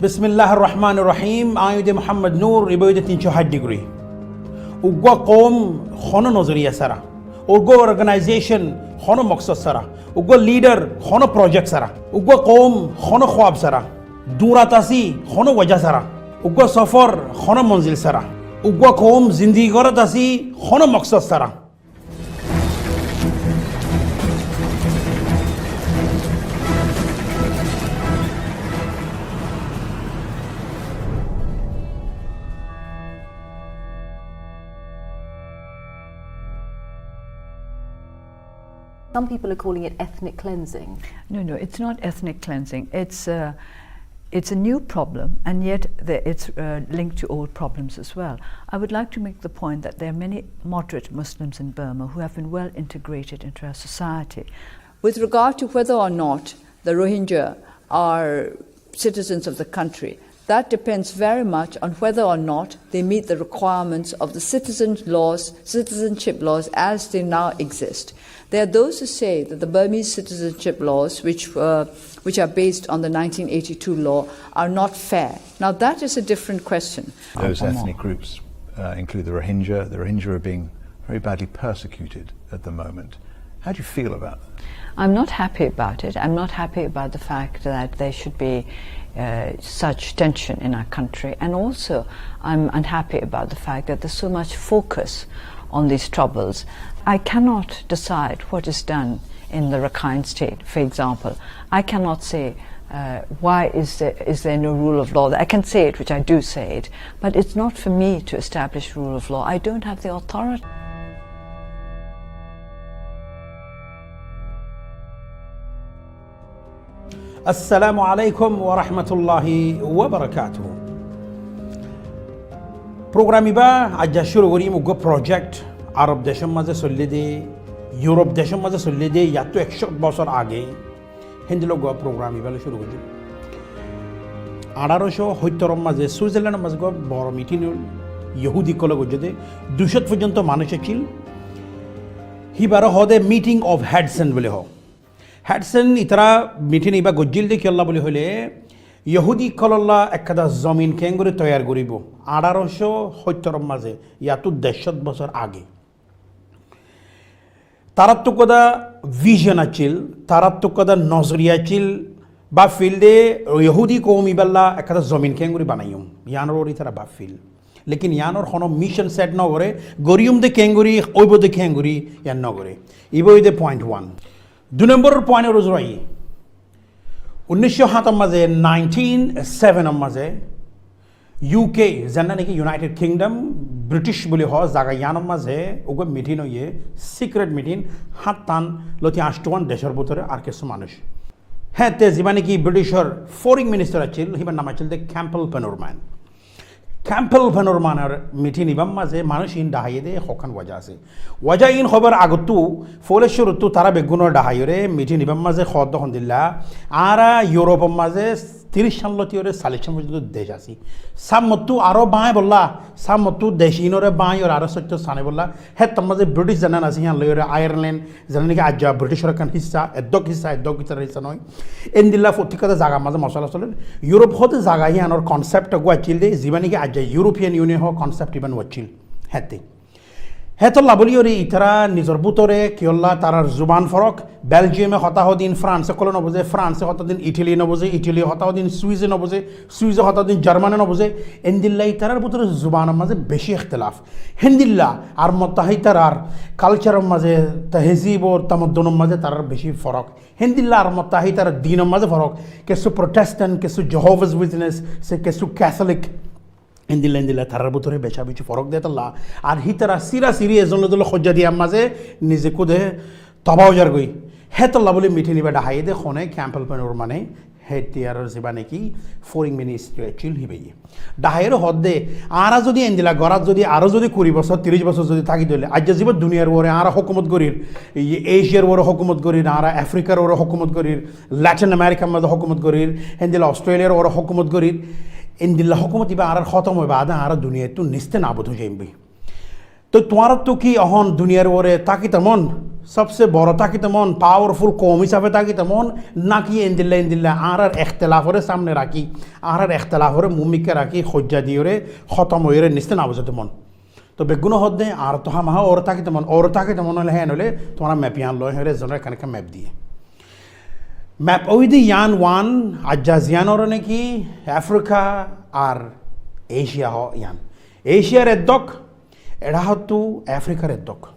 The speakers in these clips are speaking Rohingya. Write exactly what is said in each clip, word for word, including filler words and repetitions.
Bismilláhir Rohmánir Rohím. Añí óilde Muhámmod Nur, ibá óilde tin cót háit dhigri. Uggúa koum honó nozoriya sára, uggúa organaizecon honó moksód sára, uggúa lidar honó projek sára, uggúa koum honó kúab sára, duñrat así honó wojá sára, uggúa sófor honó monzil sára, uggúa koum zindigi gorát así honó moksód sára. Some people are calling it ethnic cleansing. No, no, it's not ethnic cleansing. It's, uh, it's a new problem, and yet there, it's, uh, linked to old problems as well. I would like to make the point that there are many moderate Muslims in Burma who have been well integrated into our society. With regard to whether or not the Rohingya are citizens of the country, that depends very much on whether or not they meet the requirements of the citizen laws, citizenship laws as they now exist. There are those who say that the Burmese citizenship laws, which were, which are based on the nineteen eighty-two law, are not fair. Now, that is a different question. Those ethnic groups, uh, include the Rohingya. The Rohingya are being very badly persecuted at the moment. How do you feel about that? I'm not happy about it. I'm not happy about the fact that there should be, uh, such tension in our country. And also, I'm unhappy about the fact that there's so much focus on these troubles. I cannot decide what is done in the Rakhine State, for example. I cannot say, uh, why is there, is there no rule of law? I can say it, which I do say it, but it's not for me to establish rule of law. I don't have the authority. Assalamu alaikum wa rahmatullahi wa barakatuhu. Program ibá aijja cúru goijjum uggúa project, Arob decór mazé solédé, Yurop decór mazé solédé, yáttu ekcó bosór age. Héndilla uggúa program ibá loi cúru goijjum. Añçáro cót óttoror mazé Switzerlandor mazé uggúa boro mitin óil, Yohudi ókkole goijjé dé, dui cót foijjonto manúic accíl. Híbare hoó dé Meeting of Hudson buli hoó. Hudson itará mitin ibá goijjíl dé kiyólla buli hoilé, Yohudi ókkolólla ekkán zomin keéngorí toiyar goríbou. Añçáro cót óttoror mazé, yáttu deccót bosór age. Taráttu uggúa vision accíl, taráttu uggúa nozoriya accíl, báffil dé Yohudi koum ibálla ekkán zomin keéngorí banaiyum. Yíanor uore tará báffil. Lekin yíanor honó mission set nogoré, goríyum dé keéngorí, óibou dé keéngorí, yían nogoré. Ibá óilde point one. Dui nombor point or uzu aiyí. Unníc cót hátor mazé, nineteen seven or mazé, U K, zennán niki United Kingdom, British buli hoó zaga yíanor mazé uggúa mitin óiye, secret mitin, háttán lóti añctúan decór bútore ar kessú manúic. Héñtte zibá niki Britishor foreign minister accíl, híbar nam accíl dé Campbell Bannerman. Campbell Bannermanor mitin ibár mazé manúic iín dhaháiye dé hokkán wajá asé. Wajá iín hoibar agottú, foóila cúruttu tará beggúnore dhaháiyore mitin ibár mazé hoódde hondilla, añára Yuropor mazé tiríc cán lóti óre callic cán foijjonto dec así. Sámmottú aró báñgi bolla, sámmottú dec iínore báñgiyore aró sóitto saní bolla, héttor mazé British zennán asé híyan loiyore Ireland, zennán niki aijja Britishor ekkán hissá, eddók hissá, eddók hissá noó. Endilla fottíkkata zagar mazé mosola solér. Yurop hoódde zaga híyanor concept uggúa accíl dé, zibá niki aijja European Union hoó concept ibá accíl. Héñtte. Hétolla bóliyoré itará nizor bútore kiyólla tarár zuban forók, Belgiume hotá hoódin France ókkole nobuzé, France hotá din Italy nobuzé, Italy hotá hoódin Swiss nobuzé, Swiss hotá din Germany nobuzé, endilla itarár bútore zubanor mazé beci ektelaf. Héndilla ar mottahí tarár culture or mazé, tehzib or tamaddun or mazé tarár beci forók. Héndilla ar mottahí tarár dinor mazé forók. Kessú Protestant, kessú Jehovah's Witness, se kessú Catholic. Héndilla, héndilla tarár bútore beca beci forók dé tolla. Ar hítara sira siri ezon loi dóilla hoijja diyar mazé nize kúde toba ói zargói. Hétolla bóli mitin ibá dhaháiye dé hone Campbell Bannerman e, héttiaror zibá niki foreign minister accíl híbaye. Dhaháiyore hoódde, añára zodi endilla gorát zodi aró zodi kuri bosór, tiríc bosór zodi táki dóile, aijja zibá duniyar uore añára hókumot gorír, ei Asiar uore hókumot gorír, añára Afrikar uore hókumot gorír, Latin Amerikar mazé hókumot gorír, héndilla Australiar uore hókumot gorír, endilla hókumot ibá añárar hótom ói baade añára duniyaittú niste nabud ói zaiyum boi. Toi tuáñrattú ki ehón duniyar uore tákito mon, sobse boro tákito mon, powerful koum hísafe tákito mon, náki endilla endilla añárar ekhtelafore samne rakí, añárar ekhtelafore muúmikká rakí, hoijja diyóre, hótom óiyore niste nabuzaito mon? Toi beggúne hoódde, añárattú hámaha uore tákito mon, uore tákito mon óile héen óile tuáñra map yián loi, héen óile ezzonor ekkán ekkán map diye. Map óilde yián uán, aijja ziyán ore náki Africa ar Asia hoó yián. Asiar eddok, eçé hottú Africar eddok.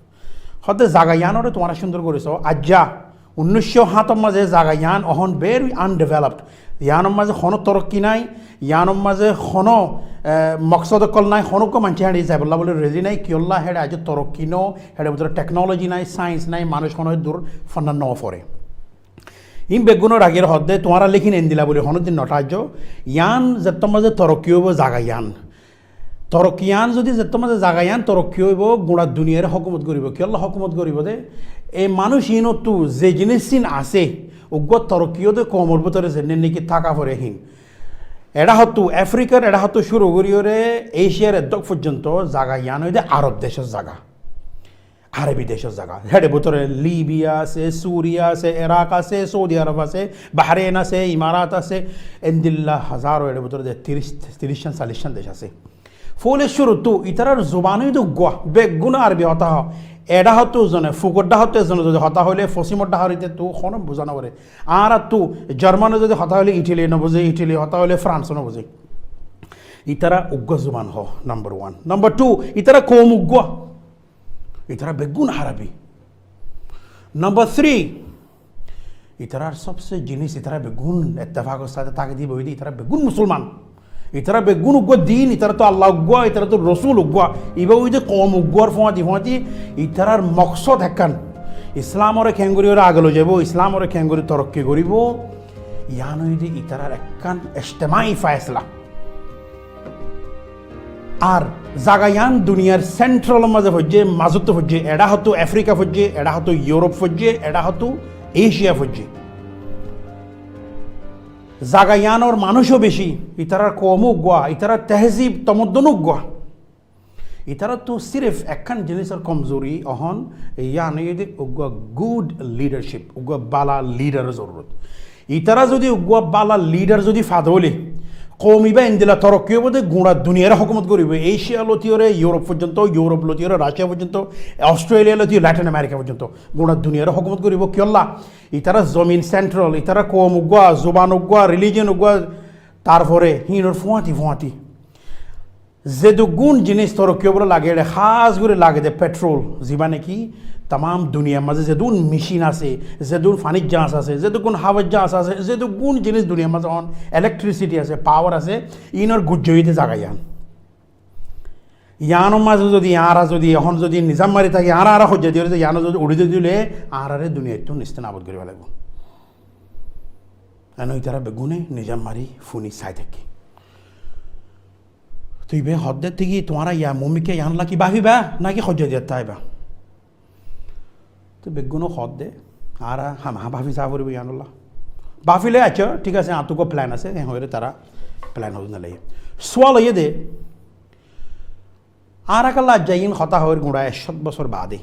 Hoódde zaga yián ore tuáñra cúndor gorí soó. Aijja unnícco háñtor mazé zaga yián ehón very undeveloped. Yiánor mazé honó torokki nái, yiánor mazé honó, e, moksod ókkol nái, honó uggwá maincé héçe zaibolla bóli rezi nái, kiyólla héçe aijjó torokki no, héçe bútore technology nái, science nái, manúic honó dur fonná no fore. Iín beggúne ragiyóre hoódde, tuáñra lékin endilla bóli honódin no tháijjo, yián zettór mazé torokki óibo zaga yián. Torokki yián zodi zettór mazé zaga yián torokki óibo, guñça duniyare hókumot goríbo. Kiyólla hókumot goríbo de? E manúic iínottú ze jinísín asé, uggwá torokki óde koumor bútore zenne náki táka fore híin. Eçé hottú Africar, eçé hottú cúru goríyore Asiar eddok foijjonto zaga yián óilde Arob decor zaga. Arobi decor zaga. Héçe bútore Libya asé, Suriya asé, Irak asé, Saudi Arob asé, Bahrein asé, Imarat asé, endilla házaro héçe bútore de tiríc, tiríccán, calliccán dec asé. Foóila cúruttú ítarar zuban óilde uggwá, beggúne Arobi hotá hoó. Eçé hottú zone, fukor dháhottú zone zodi hotá hoilé, fosimor dháhor ítattú honó buzá no fore. Añárattú Jarmane zodi hotá hoilé Itali no buzé, Itali hotá hoilé Frans no buzé. Ítara uggwá zuban hoó, number one. Number two, ítara koum uggwá. Ítara beggún Arobi. Number three, ítarar sobse jinis, ítara beggún ettefakor sáte táke de íba óilde, ítara beggún musolman. Ítara beggún uggwá din, ítara tó Allah uggwá, ítara tó Rosul uggwá. Íba óilde koum uggwár fúañti fúañti, ítarar moksod ekkán. Islamore keéngorí ore age loi zaibo, Islamore keéngorí torokki goríbo, yián óilde ítarar ekkán ijtemai faisla. Ar zaga yián duniyar central mazé foijjé, mazóttu foijjé, eçé hottú Africa foijjé, eçé hottú Europe foijjé, eçé hottú Asia foijjé. Zaga yiánor manúic ó beci, ítarar koum ó uggwá, ítarar tehzib tomoddun ó uggwá. Ítarattú sirif ekkán jinisor komzuri ehón, yián óilde uggwá good leadership, uggwá bála leader or zorurot. Ítara zodi uggwá bála leader zodi fade óile, koum íba endilla torokki óibo de guñça duniyare hókumot goríbo. Asia lotiyóre Europe foijjonto, Europe lotiyóre Russia foijjonto, Australia lotiyóre Latin America foijjonto. Guñça duniyare hókumot goríbo. Kiyólla? Ítara zomin central, ítara koum uggwá, zuban uggwá, religion uggwá, tarfore híinor fúañti fúañti. Zedukkún jinis torokki óibolla lage, ere hás gorí lage de petrol, ziba naki tamam duniyar mazé zedukkún mecin asé, zedukkún fanir jahaz asé, zedukkún hawar jahaz asé, zedukkún jinis duniyar mazé ehón electricity asé, power asé, inor gujja óiye de zaga yián. Yiánor mazé zodi añára zodi ehón zodi nizam mari táki, añára añára hoijja diyóre zodi yián zodi uri zodi dile, añárare duniyaittú neste nabud gorí félaibo. Eno ítara beggúne nizam mari funi sai táke. Toi íba hoódde, te ki tuáñra yián muúmikká yián loi ki báfiba, náki hoijja diyat táiba? Toi beggúne hoódde, añára hámaha báfi saá foribo yián olla. Báfile, accá, thík asé, añáttu uggwá plan asé, héen hoiyóre tará plan hoódde nái. Sual óiye de, añára kiyólla aijja iín hotá hoóir guñça ekcót bosór baade,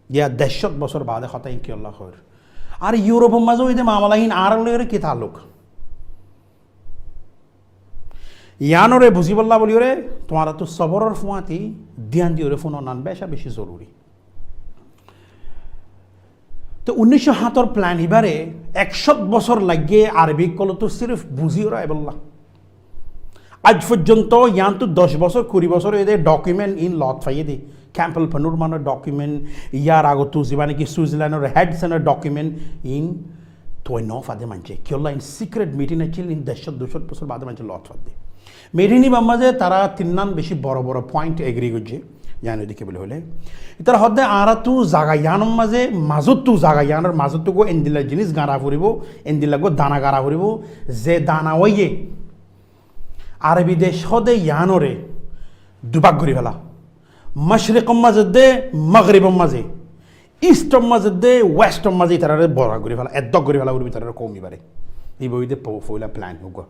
ya dercót bosór baade hotá iín kiyólla hoóir? Ar Europe or mazé óiye de mamala iín añárar loi ki taalluk? Yiánore buzíbolla bóliyoré, tuáñrattú soboror fúañti dián diyoré fúnon nan beca beci zoruri. Te unnícco háñtor plan ibáre ekcót bosór laiggé Arobi ókkolottu sirif buzí ore aibolla. Aij foijjonto yiántu doc bosór, kuri bosór óiye de document iín lot faiyé de. Campbell Bannerman or document, yar agottu ziba naki Switzerland or Hudson or document iín tuwai no fade maincé. Kiyólla iín secret meeting accíl, iín dercót ducót bosór baade maincé lot fadde. Meeting ibár mazé tará tinnán beci boro boro point agree goijjé, yián óilde ki buli hoilé, ítara hoódde añárattú zaga yiánor mazé, mazóttu zaga yiánor mazóttu uggwá endilla jinis gañra foribo, endilla uggwá dana gañra foribo, ze dana óiye Arobi dec hoó de yiánore dui bák gorí féla. Macrik or mazé de, Magrib or mazé, East or mazé de, West or mazé, ítarare bóra gorí féla, eddok gorí féla foribo ítarare koum ibáre. Íba óiye de po-, foila plan uggwá.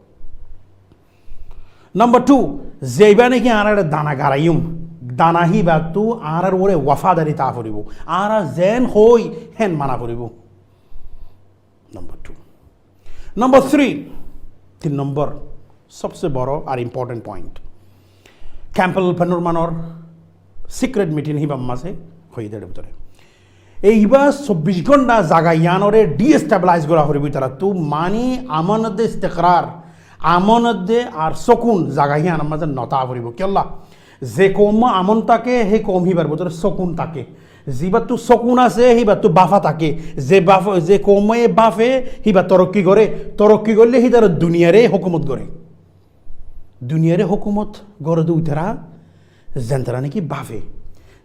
Number two, ze íba naki añára dana gañraiyum, Dana híbattú añárar uore wafadari táa foribó. Añára zeén hoói, héen mana foribó. Nombor two. Nombor three, tin nombor, sobse boro ar important point. Campbell Bannermanor secret meeting híbar mazé hoiyé dé bútore. Ei ibá sobbic gónta zaga yíanoré destabilize gorá foribó ítarattú, mani amon edde istikrar, amon edde ar sókun zaga yíanor mazé no táa foribó. Kiyólla? Ze koumot amon táke, hé koum híbar bútore sókun táke. Zibáttu sókun asé, híbattu báfa táke. Ze báf-, ze koume báfe, híba torokki goré. Torokki goillé hítarar duniyaré hókumot goré. Duniyaré hókumot goré dé uitará, zentara néki báfe.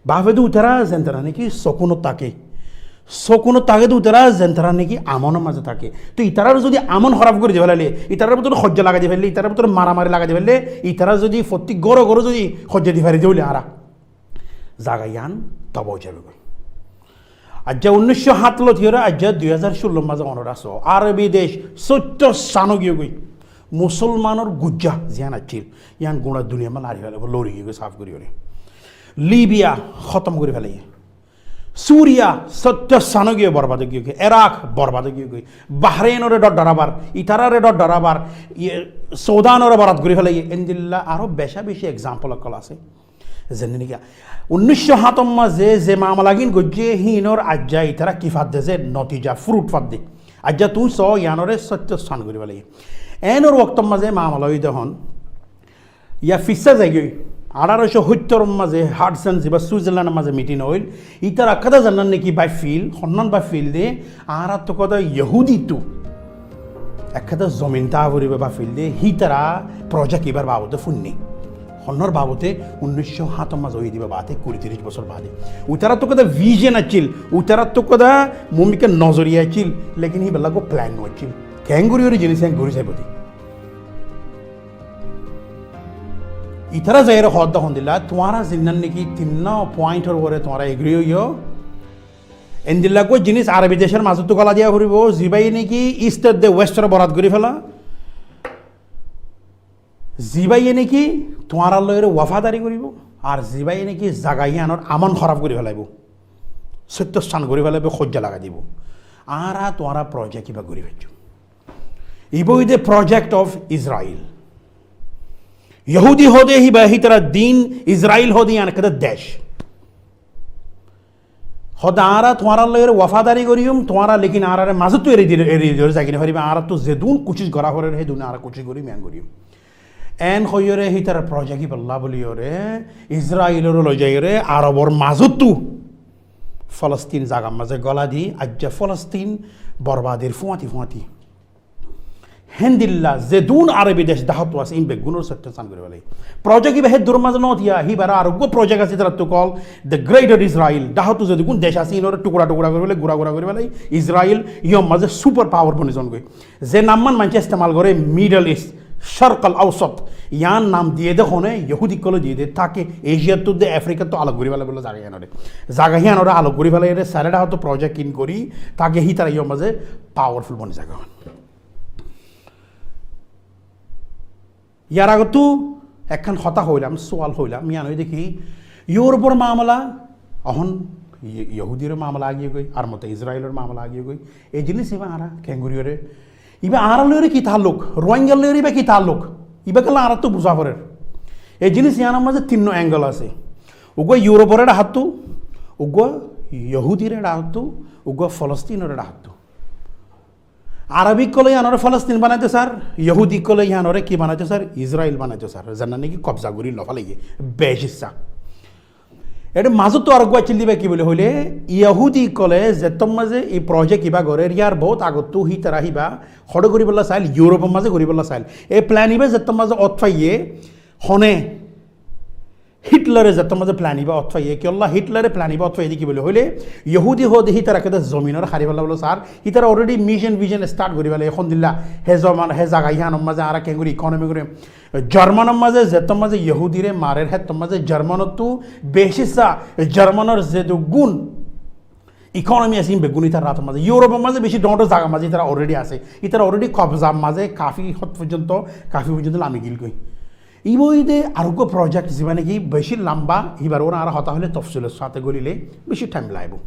Báfe dé uitará, zentara néki sókunot táke. Sókunot táke dé uitará, zentara néki amonor mazé táke. Tóu itarar zodi amon hóraf gorí di félailé, itarar bútore hoijja lagai di félailé, itarar bútore maramari lagai di félailé, itarar zodi fottí góre góre zodi hoijja di fari di óile añára zaga yían toba ói zaibói. Aijja unnícco háñt lóti óre aijja dui házar cúllor mazé onora só, Arobi dec sóitto sán ói giyói. Musolmanor gujja ziyán accíl, yían gura duniyar mazé lari félaibo, lori giyói sáf gorí óre. Libiya hótom gorí félaiyé. Suriya sóitto sán ói giyói, borbad ói giyói. Erak borbad ói giyói. Bahreinoré dor dorabar, itararé dor dorabar, iye, Sudanoré borbad gorí félaiyé. Endilla aró beca beci example ókkol asé. Zenne néki unnícco háñtor mazé ze mamala gín goijjé, híinor aijja itará ki fadde, ze notija, fruit fadde. Aijja tuñí só, yíanoré sóitto sán gorí félaiyé. Enor woktor mazé mamala óiye dé hon, yá fissá zaigói, añçároco hóittoror mazé Hudson, zibá Switzerlandor mazé meeting óil, itará ekkán zannan néki báfil, honnán báfil dé, añárattú kóda Yohúdittú ekkán zomin táa foribó báfil dé, hítara project ibár babote fúinne. Honnór babote unnícco háñtor mazé óiye dé ibá baade, kuri tiríc bosór baade. Uitarattú kóda vision accíl, uitarattú kóda mumkin nozoriya accíl, lekin híballa uggwá plan no accíl. Keéngorí óre jinis keéngorí saibó dé. Itará zaiyóre hoódde hondilla, tuáñra zinnan néki tinnwá pointor uore tuáñra agree óiyo, endilla uggwá jinis Arobi decór mazóttu gola diya foribó, zibáye néki East edde Westoré borbad gorí féla, zibáye néki tuáñrar lói óre wafadari goríbo, ar zibáye néki zaga yíanor amon hóraf gorí félaibo, sóitto sán gorí félaibo, hoijja lagai dibo. Añára tuáñra project ibá gorí faijjum. Ibá óiye dé project of Israel. Yohúdi hoó dé híba hítara din, Israel hoó dé yían ekkán dec. Hoó dé añára tuáñrar lói óre wafadari goríyum, tuáñra lekin añárare mazóttu eri dile, eri dile zai no faribá, añárattú zedún kucíc gorá forer, hédún añára kucíc goríyum, yían goríyum. Eén hoiyóre hítarar project ibálla bóliyoré Israeloré loi zaiyóre Arobor mazóttu Folostin zagar mazé gola di, aijja Folostin borbadir fúañti fúañti. Héndilla zedún Arobi dec dháhottu asé, ín beggúnor sóitto sán gorí félaiye. Project ibá héddur mazé no tiya, híbar ar uggwá project asé, ítarattú hoó The Greater Israel. Dháhottu zedún dec asé, ínoré tukura tukura gorí félaiye, gura gura gorí félaiye. Israel yían mazé super power boni zon goi. Ze namman maincé estemal goré Middle East, Sharq al-Awsat, yían nam diyé dé hone, Yohúdi ókkole diyé dé, táke Asia ttu dé Africa ttu alok gorí félaibo bóli zaga yíanoré. Zaga yíanoré alok gorí félaiyoré, sáre dháhottu project ín gorí, táke hítara yían mazé powerful boni zaga hon. Yar agottú ekkán hotá hoilam, sual hoilam, yían óiye dé ki, Europe or mamala, ehón Ye-, Yohúdir mamala agiyé goi, ar mote Israelor mamala agiyé goi. Ei jinis ibá añára keéngorí óre, ibá añárar lói óre ki taalluk, Rohingyar lói óre ibá ki taalluk, ibá kiyólla añárattú buzá forer. Ei jinis yíanor mazé tinnwá angle asé. Uggwá Europe or dháhottu, uggwá Yohúdir dháhottu, uggwá Folostinor dháhottu. Arobi ókkole yíanoré Folostin banaito sar, Yohúdi ókkole yíanoré ki banaito sar, Israel banaito sar, zennan néki kobza gorí loi félaiye, bec issá. Ede mazóttu ar uggwá accíl dé ibá ki bóli hoilé, Yohúdi ókkole zettót mazé ei project ibá gorér, yar bout agottú hítara híba hoçé goríbolla sail, Europe or mazé goríbolla sail. Ei plan ibá zettót mazé ót faiyé, hone Hitlare zettót mazé plan ibá ót faiyé, kiyólla Hitlare plan ibá ót faiyé dé ki bóli hoilé, Yohúdi hoó dé hítara ekkán zominor hári félaibolla sar, hítara already mission vision start gorí félaiye, hondilla, hé zaman, hé zaga yíanor mazé añára keéngorí economy gorí. Jarmanor mazé zettót mazé Yohúdire marer, héttót mazé Jarmanottú beci sa, Jarmanor zedún economy asé, ín beggún ítarar átor mazé. Europe or mazé beci dhoóñr dhoóñr zagar mazé ítara already asé. Ítara already kobzar mazé kafi hód foijjonto, kafi foijjonto lami giyói. Ibá óilde areggúa project, zibá niki beci lamba, ibár uore añára hotá hoile tofsilor sáte golile beci time laibo.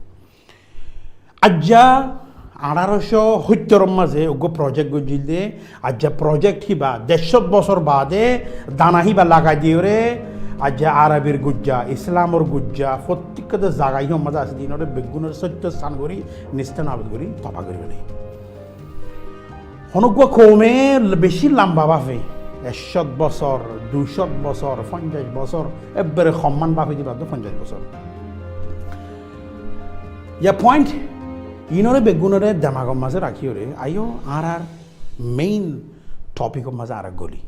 Aijja añçároco óttoror maze uggúa project goijjíl de, aijja project híba dercót bosór baade dana híba lagai diyóre, aijja Arabir gujja, Islamor gujja, fottíkkata zaga híbar maze asé de inóre beggúnore sóitto san gori, neste nabud gori, toba gori félaiye. Honó uggúa koume beci lamba bafe, ekcót bosór, duicót bosór, fonjaic bosór, ebbere homman bafe de bade fonjaic bosór. Ya point, inóre beggúnore demagor maze rakíyore, aiyó añárar main topicor maze añára goli.